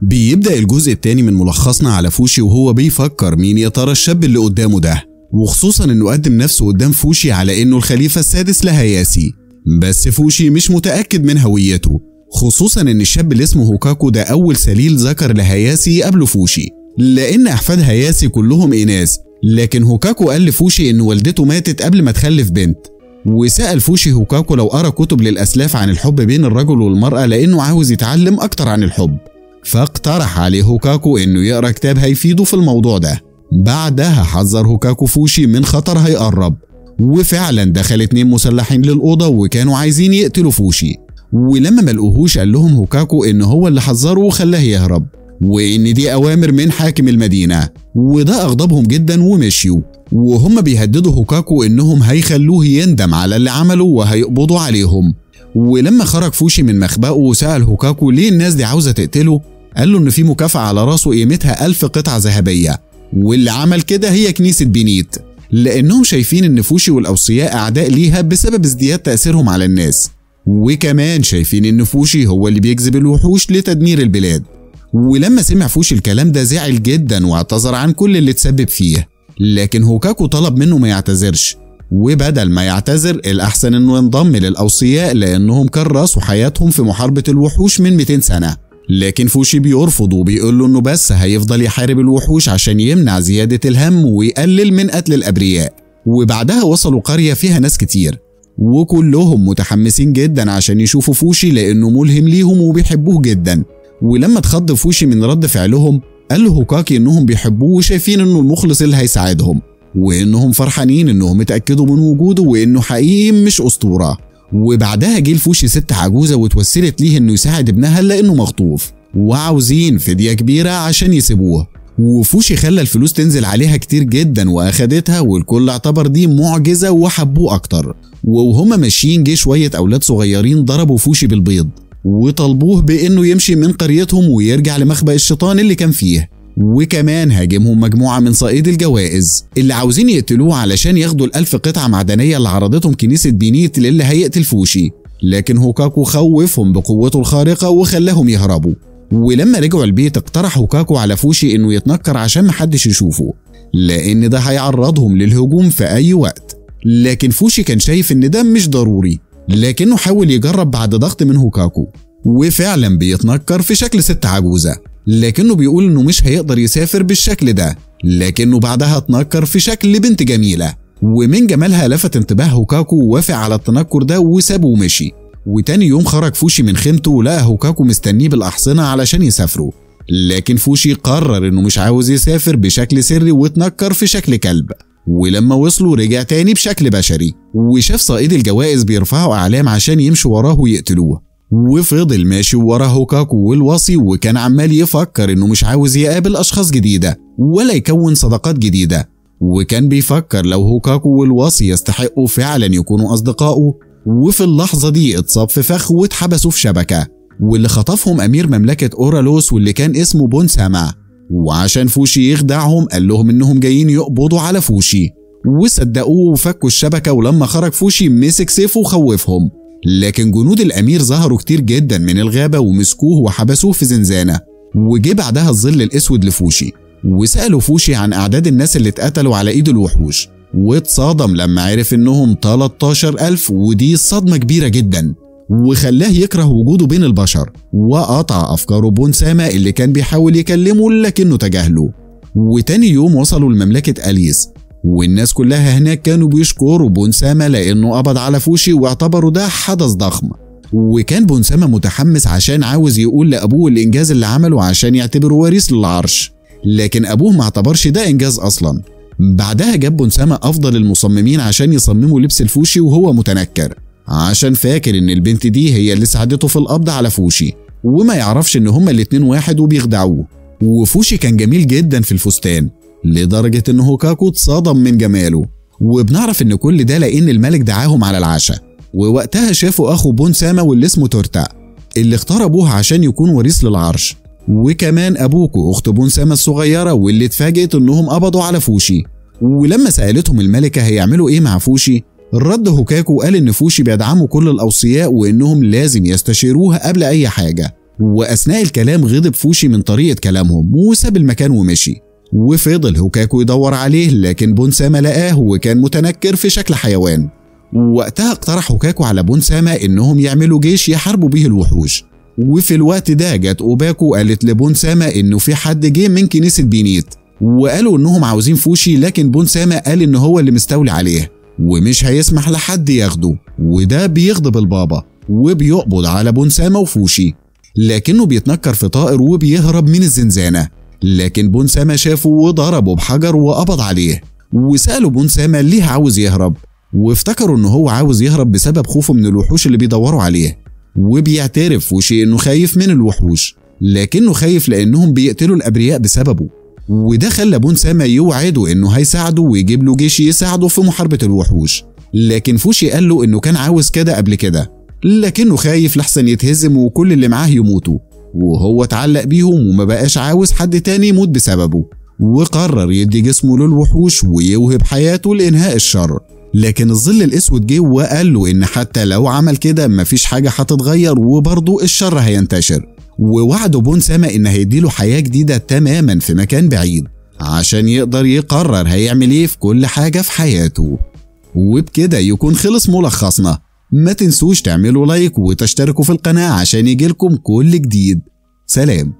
بيبدأ الجزء الثاني من ملخصنا على فوشي وهو بيفكر مين يا ترى الشاب اللي قدامه ده، وخصوصا انه قدم نفسه قدام فوشي على انه الخليفة السادس لهياسي، بس فوشي مش متأكد من هويته، خصوصا ان الشاب اللي اسمه هوكاكو ده اول سليل ذكر لهياسي قبل فوشي، لان احفاد هياسي كلهم اناث، لكن هوكاكو قال لفوشي ان والدته ماتت قبل ما تخلف بنت. وسأل فوشي هوكاكو لو قرأ كتب للأسلاف عن الحب بين الرجل والمرأة لأنه عاوز يتعلم أكتر عن الحب، فاقترح عليه هوكاكو إنه يقرأ كتاب هيفيده في الموضوع ده. بعدها حذر هوكاكو فوشي من خطر هيقرب، وفعلا دخل 2 مسلحين للأوضة وكانوا عايزين يقتلوا فوشي، ولما ملقوهوش قال لهم هوكاكو إن هو اللي حذره وخلاه يهرب، وإن دي أوامر من حاكم المدينة، وده أغضبهم جدا ومشيوا، وهم بيهددوا هوكاكو إنهم هيخلوه يندم على اللي عمله وهيقبضوا عليهم. ولما خرج فوشي من مخبأه وسأل هوكاكو ليه الناس دي عاوزة تقتله، قال له إن في مكافأة على راسه قيمتها 1000 قطعة ذهبية، واللي عمل كده هي كنيسة بينيت، لأنهم شايفين إن فوشي والأوصياء أعداء ليها بسبب ازدياد تأثيرهم على الناس، وكمان شايفين إن فوشي هو اللي بيجذب الوحوش لتدمير البلاد. ولما سمع فوشي الكلام ده زعل جدا واعتذر عن كل اللي تسبب فيه، لكن هوكاكو طلب منه ما يعتذرش، وبدل ما يعتذر الأحسن إنه ينضم للأوصياء لأنهم كرسوا حياتهم في محاربة الوحوش من 200 سنة. لكن فوشي بيرفض وبيقول له إنه بس هيفضل يحارب الوحوش عشان يمنع زيادة الهم ويقلل من قتل الأبرياء. وبعدها وصلوا قرية فيها ناس كتير، وكلهم متحمسين جدا عشان يشوفوا فوشي لأنه ملهم ليهم وبيحبوه جدا. ولما اتخض فوشي من رد فعلهم قال له هوكاكي انهم بيحبوه وشايفين انه المخلص اللي هيساعدهم، وانهم فرحانين انهم اتاكدوا من وجوده وانه حقيقي مش اسطوره. وبعدها جه لفوشي ست عجوزه وتوسلت ليه انه يساعد ابنها لانه مخطوف، وعاوزين فديه كبيره عشان يسيبوه. وفوشي خلى الفلوس تنزل عليها كتير جدا واخدتها، والكل اعتبر دي معجزه وحبوه اكتر. وهما ماشيين جه شويه اولاد صغيرين ضربوا فوشي بالبيض وطلبوه بانه يمشي من قريتهم ويرجع لمخبأ الشيطان اللي كان فيه، وكمان هاجمهم مجموعة من صائدي الجوائز اللي عاوزين يقتلوه علشان ياخدوا ال1000 قطعة معدنية اللي عرضتهم كنيسة بينيت للي هيقتل فوشي، لكن هوكاكو خوفهم بقوته الخارقة وخلاهم يهربوا. ولما رجعوا البيت اقترح هوكاكو على فوشي انه يتنكر عشان محدش يشوفه، لان ده هيعرضهم للهجوم في اي وقت، لكن فوشي كان شايف ان ده مش ضروري، لكنه حاول يجرب بعد ضغط من هوكاكو، وفعلا بيتنكر في شكل ست عجوزة، لكنه بيقول انه مش هيقدر يسافر بالشكل ده، لكنه بعدها اتنكر في شكل بنت جميلة، ومن جمالها لفت انتباه هوكاكو ووافق على التنكر ده وسابه ومشي. وتاني يوم خرج فوشي من خيمته ولقى هوكاكو مستنيه بالأحصنة علشان يسافروا، لكن فوشي قرر انه مش عاوز يسافر بشكل سري واتنكر في شكل كلب. ولما وصلوا رجع تاني بشكل بشري، وشاف صائدي الجوائز بيرفعوا أعلام عشان يمشوا وراه ويقتلوه، وفضل ماشي ورا هوكاكو والوصي، وكان عمال يفكر انه مش عاوز يقابل اشخاص جديدة ولا يكون صداقات جديدة، وكان بيفكر لو هوكاكو والوصي يستحقوا فعلا يكونوا اصدقائه. وفي اللحظة دي اتصاب في فخ واتحبسوا في شبكة، واللي خطفهم امير مملكة اورالوس واللي كان اسمه بونساما، وعشان فوشي يخدعهم قال لهم انهم جايين يقبضوا على فوشي، وصدقوه وفكوا الشبكة. ولما خرج فوشي مسك سيفه وخوفهم، لكن جنود الامير ظهروا كتير جدا من الغابة ومسكوه وحبسوه في زنزانة. وجه بعدها الظل الاسود لفوشي، وسألوا فوشي عن اعداد الناس اللي اتقتلوا على ايد الوحوش، واتصدم لما عرف انهم 13,000، ودي صدمة كبيرة جدا وخلاه يكره وجوده بين البشر، وقطع افكاره بونساما اللي كان بيحاول يكلمه لكنه تجاهله. وتاني يوم وصلوا لمملكة أليس، والناس كلها هناك كانوا بيشكروا بونساما لانه قبض على فوشي واعتبروا ده حدث ضخم. وكان بونساما متحمس عشان عاوز يقول لابوه الانجاز اللي عمله عشان يعتبره وريث للعرش، لكن ابوه ما اعتبرش ده انجاز اصلا. بعدها جاب بونساما افضل المصممين عشان يصمموا لبس الفوشي وهو متنكر، عشان فاكر ان البنت دي هي اللي ساعدته في القبض على فوشي، وما يعرفش ان هما الاتنين واحد وبيخدعوه. وفوشي كان جميل جدا في الفستان لدرجة ان هوكاكو اتصدم من جماله، وبنعرف ان كل ده لان الملك دعاهم على العشاء، ووقتها شافوا اخو بونساما واللي اسمه تورتا اللي اختار ابوه عشان يكون وريث للعرش، وكمان ابوكو اخت بونساما الصغيرة واللي اتفاجئت انهم قبضوا على فوشي. ولما سألتهم الملكة هيعملوا ايه مع فوشي، رد هوكاكو قال ان فوشي بيدعموا كل الاوصياء وانهم لازم يستشيروه قبل اي حاجة، وأثناء الكلام غضب فوشي من طريقة كلامهم وساب المكان ومشي، وفضل هوكاكو يدور عليه لكن بونساما لقاه وكان متنكر في شكل حيوان. وقتها اقترح هوكاكو على بونساما انهم يعملوا جيش يحاربوا به الوحوش. وفي الوقت ده جت اوباكو قالت لبونساما انه في حد جه من كنيسة بينيت وقالوا انهم عاوزين فوشي، لكن بونساما قال ان هو اللي مستولي عليه ومش هيسمح لحد ياخده، وده بيغضب البابا وبيقبض على بونساما وفوشي، لكنه بيتنكر في طائر وبيهرب من الزنزانة، لكن بونساما شافه وضربه بحجر وقبض عليه. وسألوا بونساما ليه عاوز يهرب، وافتكروا ان هو عاوز يهرب بسبب خوفه من الوحوش اللي بيدوروا عليه. وبيعترف فوشي انه خايف من الوحوش، لكنه خايف لانهم بيقتلوا الابرياء بسببه، وده خلى بونساما يوعده انه هيساعده ويجيب له جيش يساعده في محاربة الوحوش. لكن فوشي قال له انه كان عاوز كده قبل كده، لكنه خايف لحسن يتهزم وكل اللي معاه يموتوا، وهو اتعلق بيهم وما بقاش عاوز حد تاني يموت بسببه، وقرر يدي جسمه للوحوش ويوهب حياته لإنهاء الشر. لكن الظل الأسود جه وقال له إن حتى لو عمل كده مفيش حاجة هتتغير وبرضه الشر هينتشر، ووعده بونساما إن هيديله حياة جديدة تماما في مكان بعيد عشان يقدر يقرر هيعمل إيه في كل حاجة في حياته. وبكده يكون خلص ملخصنا. ما تنسوش تعملوا لايك وتشتركوا في القناة عشان يجيلكم كل جديد. سلام.